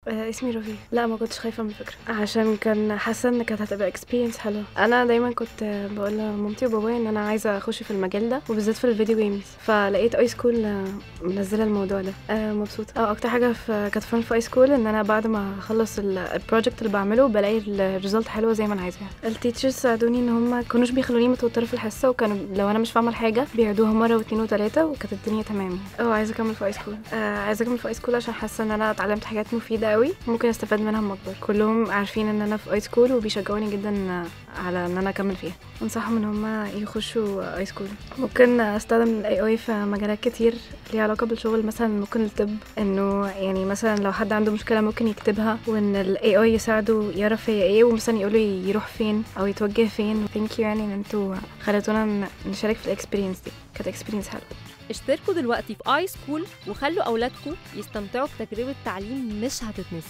اسمي روفي. لا، ما كنتش خايفة من الفكره، عشان كان حاسه ان كانت هتبقى experience حلوه. انا دايما كنت بقول لمامتي وبابايا ان انا عايزه اخش في المجال ده، وبالذات في ال video games، فلقيت iSchool منزله الموضوع ده. مبسوطه. اكتر حاجة في كانت fun في iSchool ان انا بعد ما اخلص ال project اللي بعمله بلاقي ال result حلوة زي ما انا عايزاها. ال teachers ساعدوني ان هم كانوش بيخلوني متوترة في الحصه، وكانوا لو انا مش فاهمه الحاجة بيعيدوها مرة واثنين وثلاثه، وكانت الدنيا تمام. عايزه اكمل في iSchool. عايزه اكمل في iSchool عشان حاسه ان انا اتعلمت حاجات مفيدة قوي ممكن استفاد منها لما اكبر. كلهم عارفين ان انا في iSchool وبيشجعوني جدا على ان انا اكمل فيها. انصحهم ان هم يخشوا iSchool. ممكن استخدم ال AI في مجالات كتير ليها علاقة بالشغل، مثلا ممكن الطب، انه يعني مثلا لو حد عنده مشكلة ممكن يكتبها وان ال AI يساعده يعرف هي ايه، ومثلا يقوله يروح فين او يتوجه فين. thank you يعني ان انتوا خليتونا نشارك في ال experience دي، كانت experience حلوه. اشتركوا دلوقتي في iSchool وخلوا أولادكم يستمتعوا بتجربة تعليم مش هتتنسي.